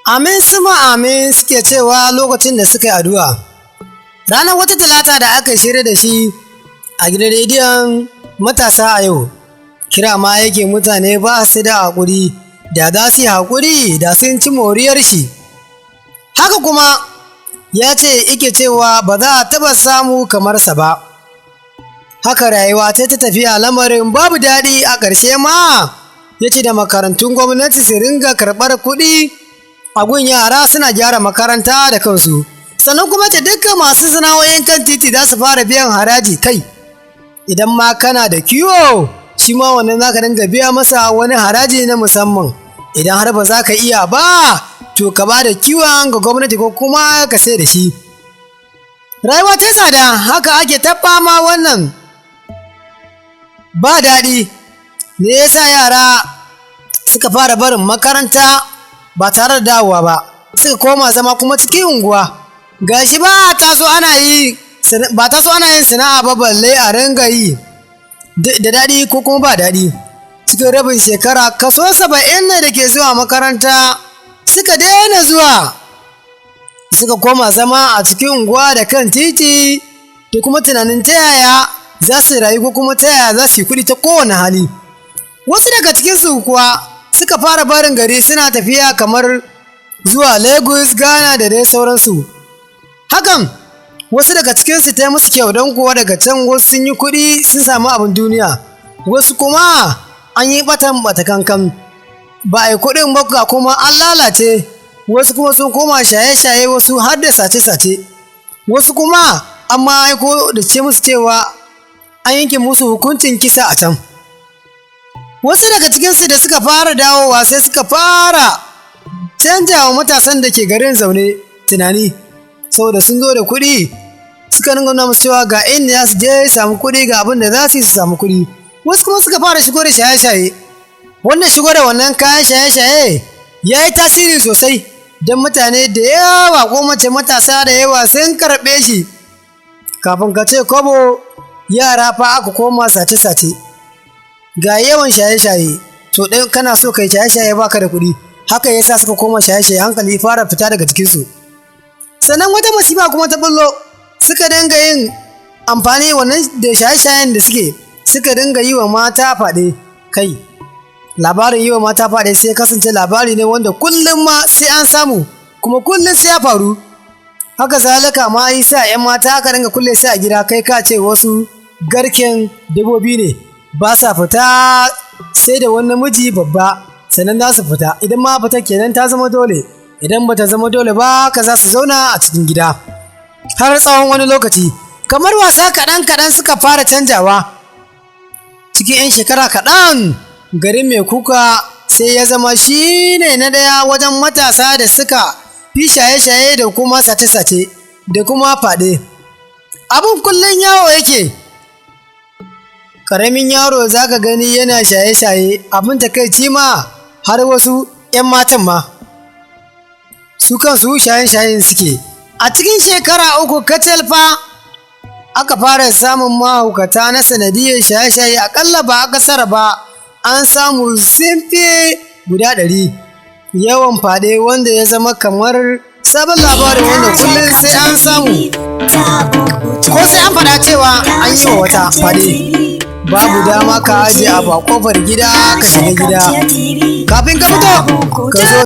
Amin suma amin suke cewa lokacin da suka yi addu'a. Ranar wata Talata da aka shirya da shi a gidan rediyon Matasa a Yau, kira ma yake mutane ba su da haƙuri, da za su yi haƙuri da sun ci moriyar shi. Haka kuma ya ce ike cewa ba za a taɓa samu kamar sa ba. Haka rayuwa ta tafiya, lamarin babu daɗi. A ƙarshe ma ya ce da makarantun gwamnati su ringa karɓar kuɗi a gun yara suna gyara makaranta da kansu. Sannan kuma ce dukkan masu sana'o'in kan titi za su fara biyan haraji. Kai, idan ma kana da kiwo, shi ma wannan za ka dinga biya masa wani haraji na musamman. Idan har ba za ka iya ba, to ka ba da kiwon ga gwamnati ko kuma ka sai da shi. Rayuwa ta tsada, haka ake ta fama, wannan ba daɗi. Me yasa yara suka fara barin makaranta ba tare da dawowa ba, suka koma zama kuma cikin unguwa? Gashi ba ta so ana yi, ba ta so ana yin sana'a ba, balle a ringa yi da daɗi ko kuma ba daɗi. Cikin rabin shekara, kaso 70 ne da ke zuwa makaranta suka daina zuwa, suka koma zama a cikin unguwa da kan titi, da kuma tunanin ta yaya za su rayu ko kuma ta yaya za su yi kuɗi ta kowane hali. Wasu daga cikinsu kuwa suka fara barin gari suna tafiya kamar zuwa Lagos, Ghana da dai sauransu. Hakan wasu daga cikinsu ta yi musu kyau, don kuwa daga can wasu sun yi kuɗi, sun samu abin duniya. Wasu kuma an yi ɓatan ɓata kankan, ba a yi kuɗin ba kuma an lalace. Wasu kuma sun koma shaye-shaye, wasu har da sace-sace. Wasu kuma an ma aiko da ce musu cewa an yanke musu hukuncin kisa a can. Wasu daga cikinsu da suka fara dawowa, sai suka fara canja wa matasan da ke garin zaune tunani, saboda sun zo da kuɗi. Suka nuna musu cewa ga inda za su je samu kuɗi, ga abin da za su yi su samu kuɗi. Wasu kuma suka fara shigo da shaye-shaye. Wannan shigo da wannan kayan shaye-shaye ya yi tasiri sosai, don mutane da yawa, ko mace matasa da yawa, sun karɓe shi. Kafin ka ce kwabo, yara fa aka koma sace-sace, ga yawan shaye-shaye. To ɗan kana so kai shaye-shaye, baka da kuɗi. Haka yasa suka koma shaye-shaye, hankali fara fita daga jikinsu. Sannan wata masifa kuma ta bullo, suka dinga yin amfani wannan da shaye-shayen da suke, suka dinga yi wa mata fyaɗe. Kai, labarin yi wa mata fyaɗe sai kasance labari ne wanda kullum ma sai an samu, kuma kullum sai ya faru. Haka zalika ma yi sa 'yan mata aka dinga kulle su a gida, kai ka ce wasu garken dabbobi ne, ba sa fita sai da wani namiji babba sannan za su fita. Idan ma fita kenan ta zama dole, idan bata zama dole ba ka za su zauna a cikin gida har tsawon wani lokaci. Kamar wasa, kaɗan kaɗan suka fara canjawa. Cikin 'yan shekara kaɗan, garin Mai Kuka sai ya zama shi ne na ɗaya wajen matasa da suka fi shaye-shaye da kuma sace-sace da kuma fyaɗe. Abin kullum yawo yake. Ƙaramin yaro za ka gani yana shaye-shaye. Abin takaici ma, har wasu 'yan matan ma su kansu shaye-shayen suke. A cikin shekara 3 kacal fa aka fara samun mahaukata na sanadiyar shaye-shaye. Akalla ba a kasar ba an samu sun fi guda 100. Yawan fyaɗe wanda ya zama kamar sabon labarin wanda kullum sai an samu ko sai an faɗa cewa an yi wa wata fyaɗe. Babu dama ka ajiye abu a kofar gida ka shiga gida, kafin ka fito ka zo.